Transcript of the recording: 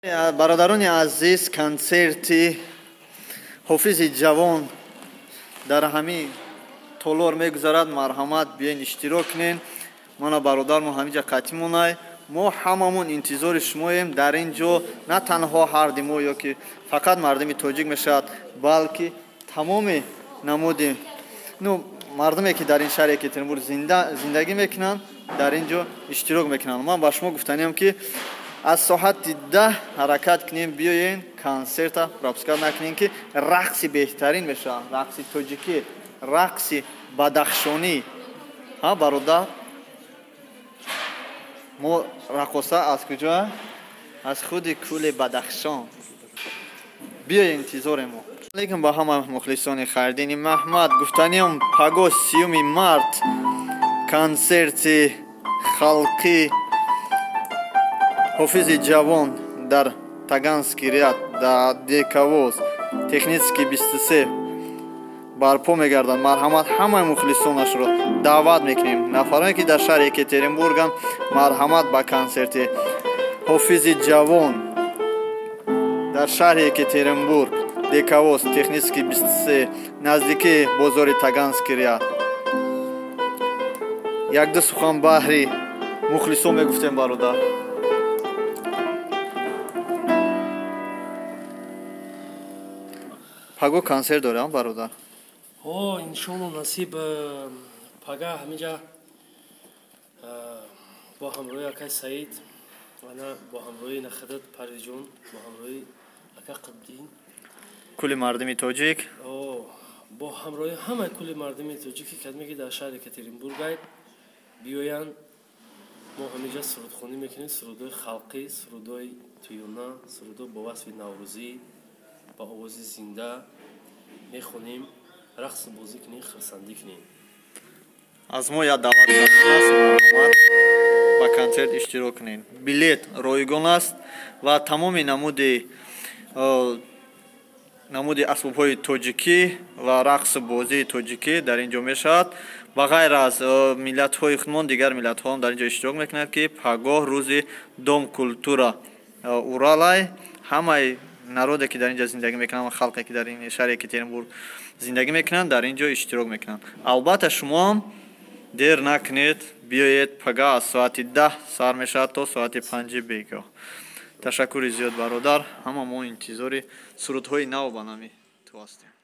Бародарони азиз, консерти ҳофизи ҷавон дар ҳамин толор мегузарад. Марҳамат, биёен, иштирок кунен. Мана бародармо ҳаминҷа қатъӣ монай. Мо ҳамамон интизори шумоем. Дар ин ҷо на танҳо ҳарди мо ё ки фақат мардуми тоҷик мешавад, балки тамоми намуди ну мардуме, ки дар ин шаҳри Екатеринбург зиндагӣ мекунанд, дар ин ҷо иштирок мекунанд. Ман ба шумо гуфтаниям, ки аз соати 10 ҳаракат кунем, биёен, консерта пропускать накунем, ки рақси беҳтарин мешавад, рақси тоҷикӣ, рақси бадахшонӣ. Ҳа, бародар, мо раққоса аз куҷо? Аз худи кӯли Бадахшон. Биёед, интизорем мо. Алейкум ба ҳама мухлисони Хайриддини Маҳмад. Гуфтаниям, паго 30-уми март консерти халқӣ ҳофизи ҷавон дар Таганский ряд, дар ДК ВОС, Технический 23 барпо мегардад. Марҳамат, ҳамаи мухлисонашро даъват мекунем. Нафароне, ки дар шаҳри Екатеринбурганд, марҳамат ба консерти ҳофизи ҷавон дар шаҳри Екатеринбург, ДК ВОС, Технический 23, наздикии бозори Таганский ряд. Якду сухан баҳри мухлисон мегуфтем, бародар. Паго консерт дорам, бародар. О, иншолло, насиб, пага ҳаминҷа бо ҳамроҳи акай Саид, ана бо ҳамроҳи нахадат Парвизҷон, бо ҳамроҳи ака Қабдин, кулли мардуми тоҷик. Бо ҳамроҳи ҳамаи кулли мардуми тоҷики кадме ки дар шаҳри Екатеринбургай, биёянд. Мо ҳаминҷа сурудхонӣ мекунем, сурудҳои халқӣ, сурудҳои тӯёна, сурудҳо бо васфи наврӯзӣ, ба овози зинда мехонем, рақсу бозӣ кунем, хурсандӣ кунем. Аз мо як даъват кардааст, марҳамат, ба консерт иштирок кунед. Билет ройгон аст ва тамоми намуди асбобҳои тоҷикӣ ва рақсу бозии тоҷикӣ дар ин ҷо мешавад. Ба ғайр аз миллатҳои худмон, дигар миллатҳоам дар ин ҷо иштирок мекунанд, ки пагоҳ рӯзи Дом культура Уралай ҳамаи народе, ки дар ин ҷо зиндагӣ мекунанд ва халқе, ки дар ин шаҳри Екатеринбург зиндагӣ мекунанд, дар ин ҷо иштирок мекунанд. Албатта, шумоам дер накунед, биёед. Пага аз соати 10 сар мешавад то соати 5-и бегоҳ. Ташаккури зиёд, бародар. Ҳама мо интизори сурудҳои нав ба нами ту ҳастем.